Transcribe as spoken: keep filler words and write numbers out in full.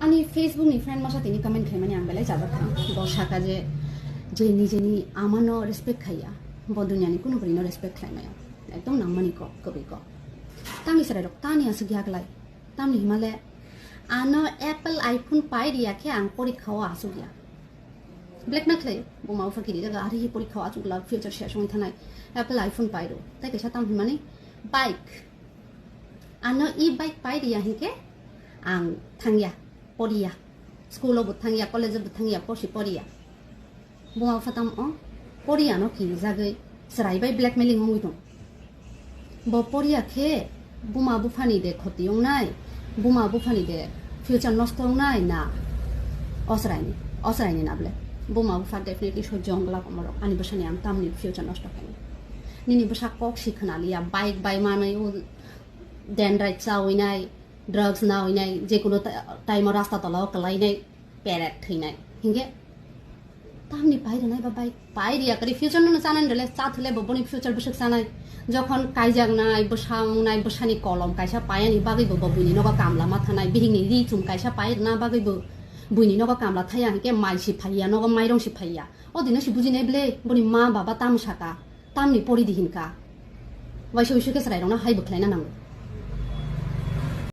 Ani Facebook ni friend masa tini comment khaimani ang belai chajak thang. Bo saka je, je nijeni amano respect khaiya, bo duniani kuno bwrwino respect khlai maya. Ekdom nangmani kok, kwbwi kok. Tamni chwrairok tani aswk yaklai. Tamni himale ano Apple iPhone pai riya khe ang porikha o aswk ya. Blackmail khlai, buma bupha kiri jaga, ari hi porikha o aswk la future sia songwi thanai. Apple iPhone pai ro. Tai kaisa tam himani bike. Ano e-bike pai riya hinkhe ang thangya, poriya. School o bo thangya, college o bo thangya, porsi poriya. Buma bupha tamo poriya no kiri jagwi chwrai bai blackmailing wngwi tong. Bo poriya khe buma buphani de khoti wngnai, buma buphani de future nosto wngnai na? Osraini, osraini na ble. Buma bupha definitely sojjong glak omorok. Ani bwsani ang tamni future nosto khaini. Nini bwsa kok si khwnaliya, bike bai manwi o dendrai chawinai, drugs nawinai, jekuno ta-, time o rasta tola o kwlainai, peret thwinai. Hinkhe tamni pai rwnai ba bai pai riya kari future no chanai rwle cha thwle bo boni future bwswk chanai. Jokhon kaijaknai, bwsa wngnai, bwsani kolom kaisa payani bagwi bo, bo buini nogo kamla ma thanai, bihikni ri chum kaisa pai rwna bagwi bo buini nogo kamla thaya hinkhe mai si phaiya, nogo mairong si phaiya. O dino si bujinai ble boni ma baba tam saka, tamni pori di hinka. Waisa uisu khe chwrairokno hai bwkhlaina nango.